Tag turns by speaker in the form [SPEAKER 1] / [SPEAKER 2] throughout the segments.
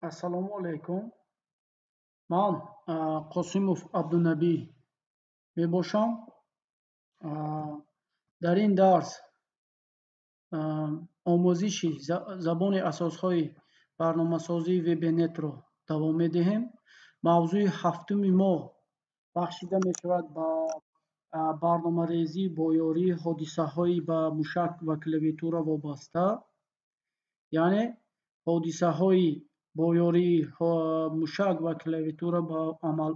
[SPEAKER 1] Ассалому алайкум. Ман Қосимов Абдунабӣ мебошам. Дар ин дарс омӯзиши забони асосҳои барномасозии VB.NET-ро давом медиҳем. Мавзӯи ҳафтуми мо бахшида мешавад ба барномарезӣ бо ёрии ҳодисаҳои ба мушак ва клавиатура вобаста, яъне ҳодисаҳои бо ёрии мушак ва клавиатура ба амал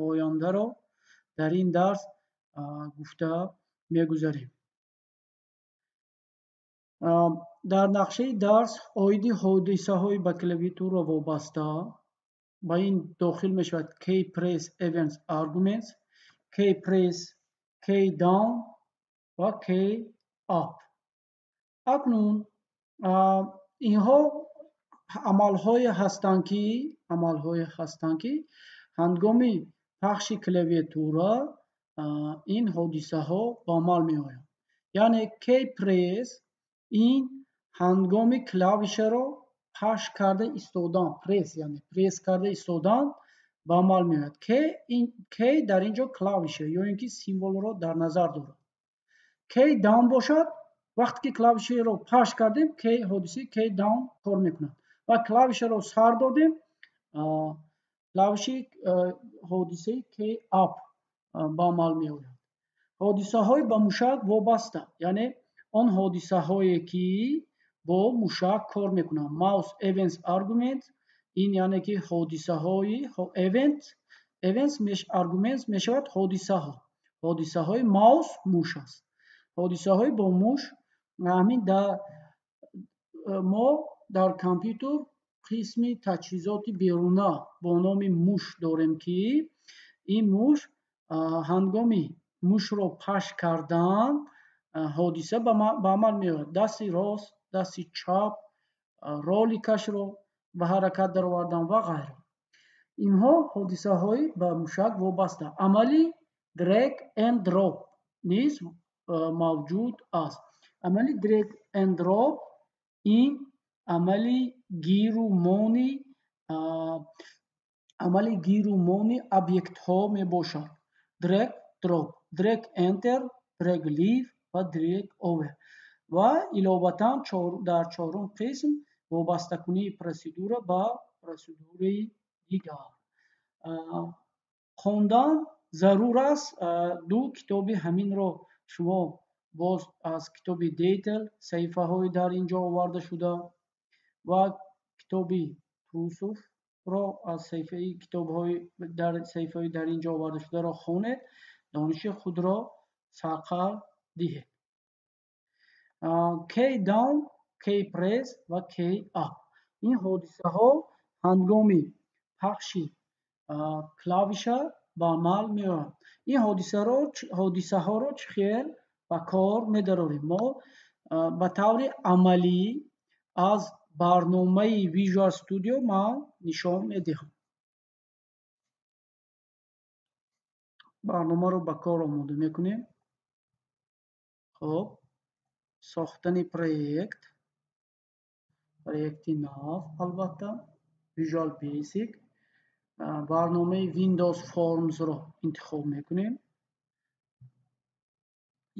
[SPEAKER 1] ояндаро дар ин дарс гуфта мегузарем. Дар нақшаи дарс оиди ҳодисаҳои ба клавиатура вобаста ба ин дохил мешавад key-press events arguments, key-press, key-down ва key-up. Акнун инҳо амалҳое ҳастанд, ки ҳангоми пахши клавиатура ин ҳодисаҳо ба амал меоянд. Яъне key-press ин ҳангоми клавишаро пахш карда истодан, пресс, яъне пресс карда истодан ба амал меояд. Key дар ин ҷо клавиша ё ин ки символро дар назар дорад. Key-down бошад, вақте ки клавишаро пахш кардем, key ҳодисаи key-down кор мекунад ва клавишаро сар додем, клавиши ҳодисаи key-up ба амал меояд. Ҳодисаҳои ба мушак вобаста, яъне он ҳодисаҳое ки бо мушак кор мекунанд. Mouse events argument ин яъне ки ҳодисаҳои event, events arguments мешавад ҳодисаҳо. Ҳодисаҳои mouse муш аст. Ҳодисаҳои бо муш ҳамин мо дар компютер қисми таҷҳизоти беруна бо номи муш дорем, ки ин муш ҳангоми мушро пахш кардан ҳодиса ба амал меояд. Дасти рост, дасти чап, роликашро ба ҳаракат даровардан ва ғайра. Инҳо ҳодисаҳои ба мушак вобаста. Амали drag and drop низ мавҷуд аст. Амали drag and drop ин амали гирумони объектҳо мебошад. Drag drop, drag enter, drag leave ва drag over. Ва иловатан дар чорум қисм вобастакунии процедура ба процедураи дигар. Хондан зарур аст. Ду китоби ҳаминро шумо боз аз китоби Detail саҳифаҳои дар ин ҷо оварда шуда ва китоби Трусовро аз саҳифаи китобҳои дар саҳифаҳои дар ин ҷо оварда шударо хонед, дониши худро сарқал диҳед. Key down, key press ва key up. Ин ҳодисаҳо ҳангоми пахши клавиша ба амал меоянд. Ин ҳодисаҳоро чӣ хел ба кор медарорем? Мо ба таври амалӣ аз барномаи Visual Studio ман нишон медиҳам. Барномаро ба кор омода мекунем. Хоб, сохтани проект, проекти нав, албатта Visual Basic, барномаи Windows Forms-ро интихоб мекунем.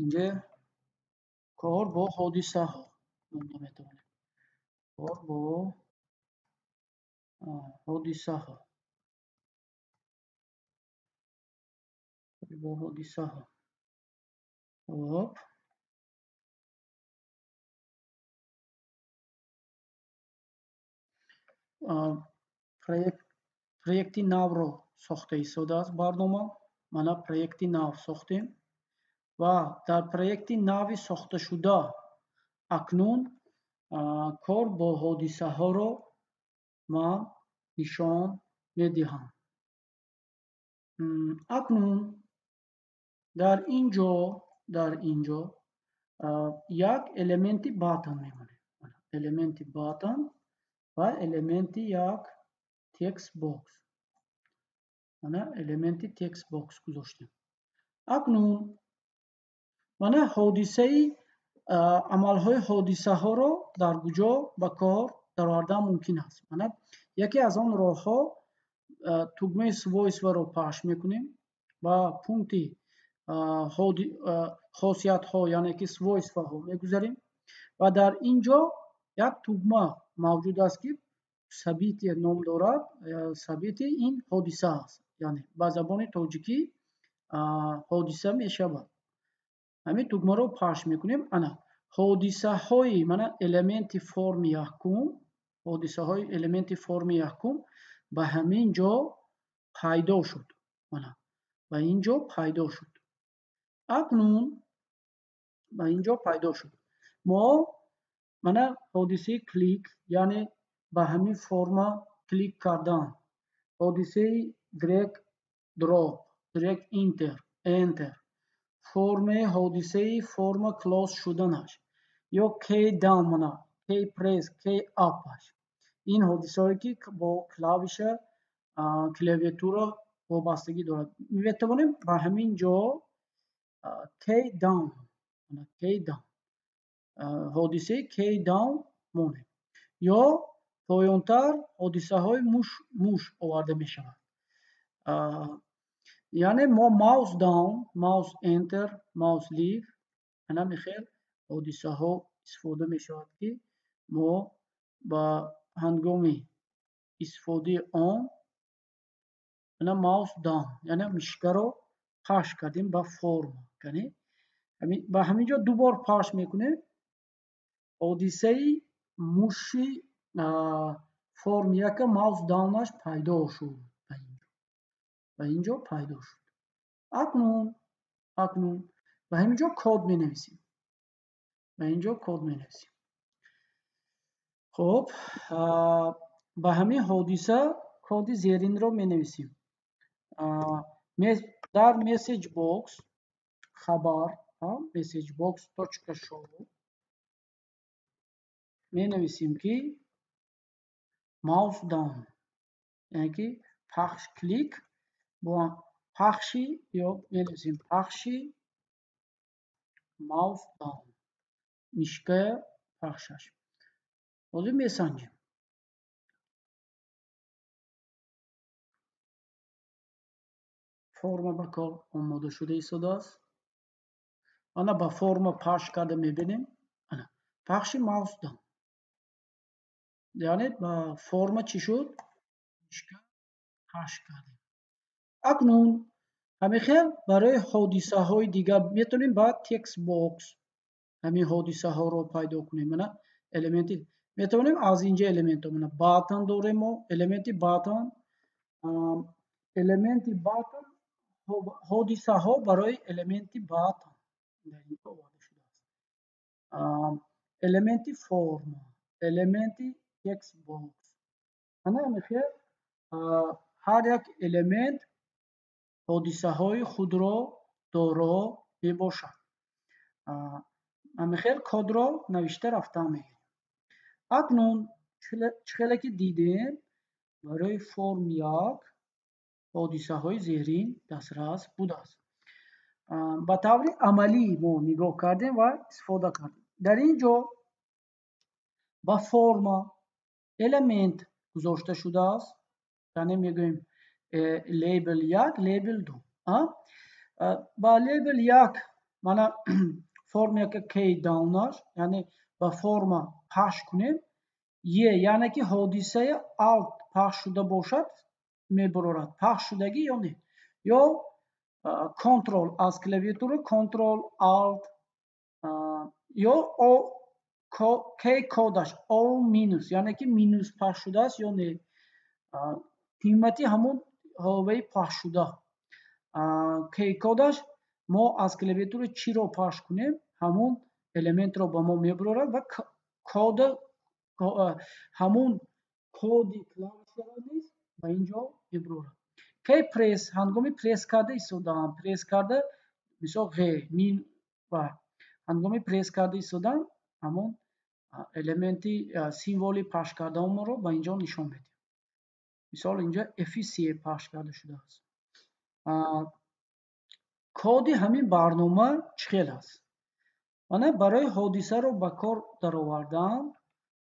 [SPEAKER 1] Инҷа кор бо ҳодисаҳо монда метавонем. Кор бо ҳодисаҳо. Бо ҳодисаҳо. Хоб. Проекти навро сохта истодааст барнома. Мана проекти нав сохтем ва дар проекти нави сохташуда акнун кор бо ҳодисаҳоро ман нишон медиҳам. Акнун дар ин ҷо як элементи button мемонем. Элементи button ва элементи як text box. Мана элементи text box гузоштем. Акнун мана ҳодисаи амалҳои ҳодисаҳоро дар куҷо ба кор даровардан мумкин аст. Мана яке аз он роҳҳо тугмаи свойстваро пахш мекунем ва пункти хосиятҳо, яъне ки свойстваҳо мегузарем ва дар ин ҷо як тугма мавҷуд аст, ки событие ном дорад. Событие ин ҳодиса аст, яъне ба забони тоҷикӣ ҳодиса мешавад. Ҳамин тугмаро пахш мекунем. Ана ҳодисаҳои мана элементи форми якум, ҳодисаҳои элементи форми якум ба ҳамин ҷо пайдо шуд. Мана ба ин ҷо пайдо шуд. Акнун ба ин ҷо пайдо шуд. Мо мана ҳодисаи клик, яъне ба ҳамин форма клик кардан, ҳодисаи drag drop, drag enter, enter, формаи ҳодисаи форма close шуданаш ё key down, мана key press, key up-аш. Ин ҳодисаҳое ки бо клавиша, клавиатура вобастагӣ дорад. Метавонем ба ҳамин ҷо key down, key down, ҳодисаи key down монем. Ё поёнтар ҳодисаҳои муш оварда мешавад. Яъне мо mouse down, mouse enter, mouse leave, ана михел ҳодисаҳо истифода мешавад, ки мо ба ҳангоми истифодаи он ана mouse down, яъне мишкаро пахш кардем ба форма. Ба ҳамин ҷо ду бор пахш мекунем, ҳодисаи муши форми яка mouse down-аш пайдо шуд. Ба ин ҷо пайдо шуд. Акнун ба ҳамин ҷо код менависем. Ба ин ҷо код менависем. Хуб, ба ҳамин ҳодиса коди зеринро менависем. Дар message box хабар, message box точка show менависем, ки mouse down, яъне ки пахш клик бо пахши, ё менависем пахши mouse down, мишкая пахшаш. Ҳозир месанҷем. Форма ба кор омода шуда истодааст. Ана ба форма пахш карда мебинем. Ана пахши mouse down, яъне ба форма чӣ шуд? Мишка пахш кардем. Акнун ҳамин хел барои ҳодисаҳои дигар метавонем ба text box ҳамин ҳодисаҳоро пайдо кунем. Мана элементи метавонем аз инҷа элементҳо, мана button дорем мо, элементи button, элементи button, ҳодисаҳо барои элементи button дар инҷо оварда шудааст. Элементи форма, элементи text box. Ана ҳамин хел ҳар як элемент ҳодисаҳои худро доро мебошад. Ҳамин хел кодро навишта рафтан мегирем. Акнун чӣ хеле ки дидем, барои форм як ҳодисаҳои зерин дастрас будааст. Ба таври амалӣ мо нигоҳ кардем ва истифода кардем. Дар ин ҷо ба форма элемент гузошта шудааст, яъне мегӯем лейбл як, лейбл ду. Ба лейбл як мана форм яка key down-аш, яъне ба форма пахш кунем, е, яъне ки ҳодисаи alt пахш шуда бошад, мебарорад пахш шудагӣ ё не, ё контрол аз клавиатура контрол alt ё о key кодаш o минус, яъне ки минус пахш шудааст ё не, қимати ҳамон ҳоваи пахшшуда key кодаш мо аз клавиатура чиро пахш кунем, ҳамон элементро ба мо мебарорад ва кода ҳамон коди клавишаро низ ба ин ҷо мебарорад. Key press ҳангоми пресс карда истодан, пресс карда мисол ғ мин ва ҳангоми пресс карда истодан ҳамон элементи символи пахш кардаамонро ба ин ҷо нишон медиҳад. Мисол инҷо F3 пахш карда шудааст. Коди ҳамин барнома чӣ хел аст? Мана барои ҳодисаро ба кор даровардан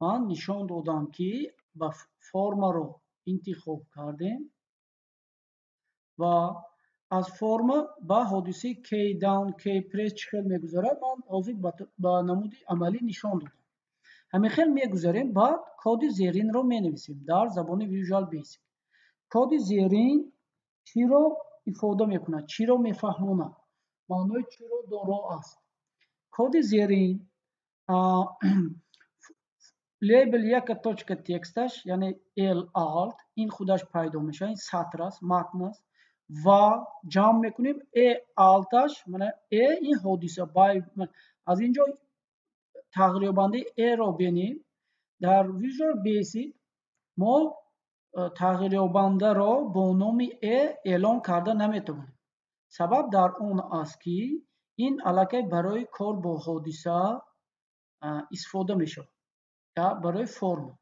[SPEAKER 1] Ман нишон додам, ки ба формаро интихоб кардем ва аз форма ба ҳодисаи key down, key press чӣ хел мегузарад, ман ҳозир ба намуди амалӣ нишон додам. Ҳамин хел мегузарем, баъд коди зеринро менависем дар забони Visual Basic. Коди зерин чиро ифода мекунад, чиро мефаҳмонад, маънои чиро доро аст? Коди зерин label яка точка тексташ, яъне l alt, ин худаш пайдо мешавад, ин сатр аст, матн аст ва ҷамъ мекунем e alt-аш. Мана e ин ҳодиса, аз ин ҷо тағйирёбандаи e-ро бинем. Дар Visual Basic мо тағйирёбандаро бо номи e эълон карда наметавонем. Сабаб дар он аст, ки ин аллакай барои кор бо ҳодиса истифода мешавад, барои форма.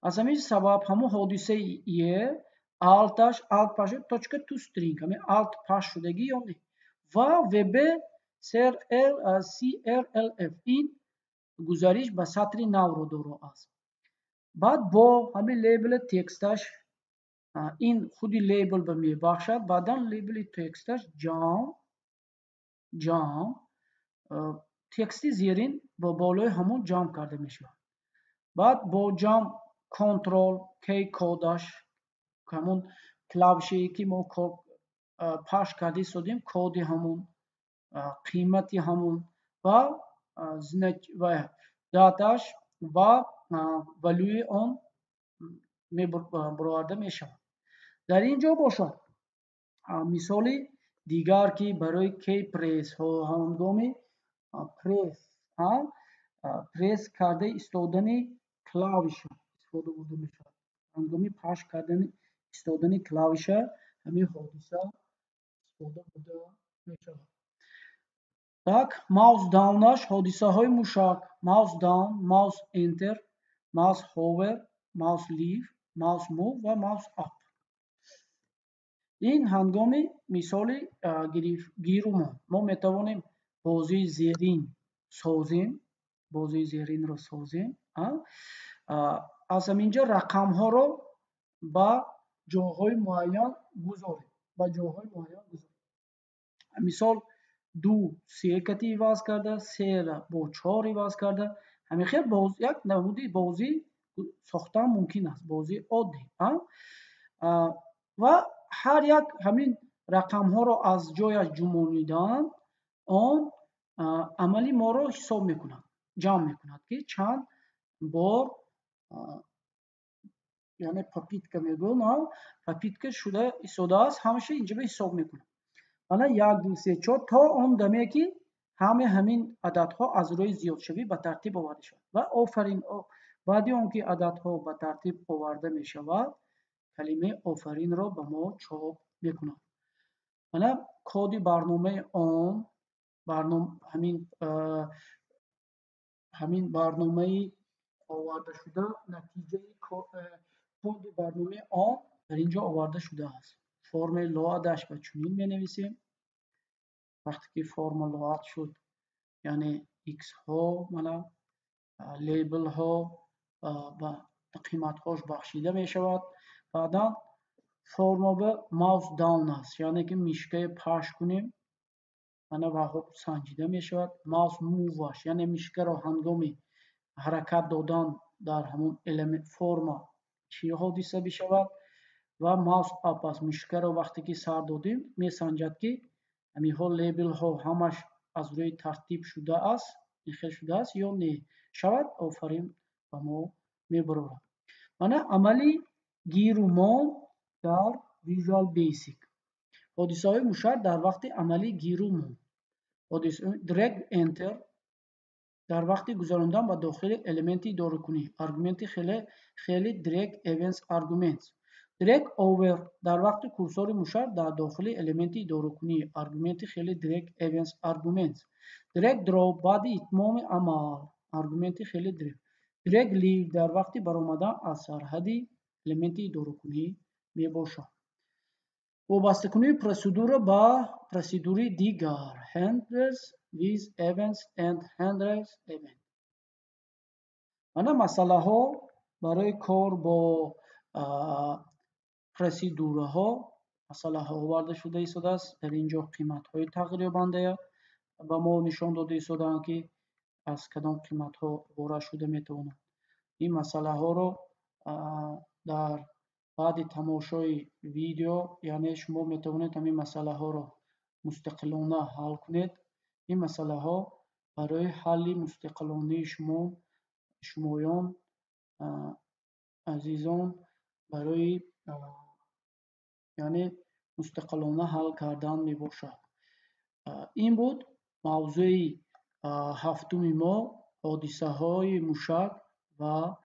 [SPEAKER 1] Аз ҳамин сабаб ҳамон ҳодисаи e alt-аш, alt паш точка to string, ҳамин alt паш шудагӣ ё не, ва vb crlf, ин гузариш ба сатри навро доро аст. Баъд бо ҳамин лейбли тексташ, ин худи лейбл ба мебахшад, баъдан лейбли тексташ ҷамъ тексти зерин бо болои ҳамон ҷамъ карда мешавад. Баъд бо ҷамъ control key кодаш, ҳамон клавишае, ки мо пахш карда истодем, коди ҳамон, қимати ҳамон ва даташ ва value-и он бароварда мешавад. Дар ин ҷо бошад мисоли дигар, ки барои key press, ҳангоми пресс карда истодани клавиша истифода бурда мешавад. Ҳангоми пахш кардани истодани клавиша ҳамин ҳодиса истифода бурда мешавад. Так, mouse down-аш, ҳодисаҳои мушак: mouse down, mouse enter, mouse hover, mouse leave, mouse move ва mouse up. Ин ҳангоми мисоли гирумон мо метавонем бозии зерин созем, бозии зеринро созем. Аз ҳамин ҷо рақамҳоро ба ҷойҳои муайян гузорем, ба ҷойҳои муайян гузорем. Мисол, ду се кати иваз карда, сера бо чор иваз карда, ҳамин хел боз як намуди бозӣ сохтан мумкин аст, бозии оддӣ. Ва ҳар як ҳамин рақамҳоро аз ҷояш ҷумонидан, он амали моро ҳисоб мекунад, ҷамъ мекунад, ки чанд бор, яъне попытка мегӯям, попытка шуда истодааст, ҳамаша инҷо ҳисоб мекунад. Мана як, ду, се, чор, то он даме, ки ҳамаи ҳамин ададҳо аз рӯи зиёдшавӣ ба тартиб оварда шавад. Ва офарин, баъди он ки ададҳо ба тартиб оварда мешавад, калимаи офаринро ба мо чоп мекунад. Мана коди барномаи он ҳамин барномаи овардашуда, натиҷаи коди барномаи он дар ин ҷо оварда шудааст. Формаи load-аш ба чунин менависем. Вақте ки форма load шуд, яъне x-ҳо, мана лейблҳо ба қиматҳош бахшида мешавад. Баъдан форма ба mouse down аст, яъне ки мишкаи пахш кунем, мана ваҳо санҷида мешавад. Mouse move-аш, яъне мишкаро ҳангоми ҳаракат додан дар ҳамон элемент форма чӣ ҳодиса бишавад, ва mouse up аст, мишкаро вақте ки сар додем, месанҷад, ки ҳаминҳо лейблҳо ҳамаш аз рӯи тартиб шудааст, ин хел шудааст ё не. Шавад, офарин ба мо мебарорад. Мана амали гирумон дар Visual Basic. Ҳодисаҳои мушак дар вақти амали гирумон. Drag enter дар вақти гузарондан ба дохили элементи идоракунӣ, аргументи хели drag events arguments. Drag over дар вақти курсори мушак дар дохили элементи идоракунӣ, аргументи хели drag events arguments. Drag drop баъди итмоми амал, аргументи хели drag. Drag leave дар вақти баромадан аз сарҳади элементи идоракунӣ мебошад. Вобастакунии процедура ба процедури дигар, handlers with events and handlers event. Мана масъалаҳо барои кор бо процедураҳо масъалаҳо оварда шуда истодааст. Дар ин ҷо қиматҳои тағйирёбандая ба мо нишон дода истодаанд, ки аз кадом қиматҳо иборат шуда метавонанд. Ин масъалаҳоро дар баъди тамошои видео, яъне шумо метавонед ҳамин масъалаҳоро мустақилона ҳал кунед. Ин масъалаҳо барои ҳалли мустақилонаи шумо, шумоён азизон, барои яъне мустақилона ҳал кардан мебошад. Ин буд мавзӯи ҳафтуми мо: ҳодисаҳои мушак ва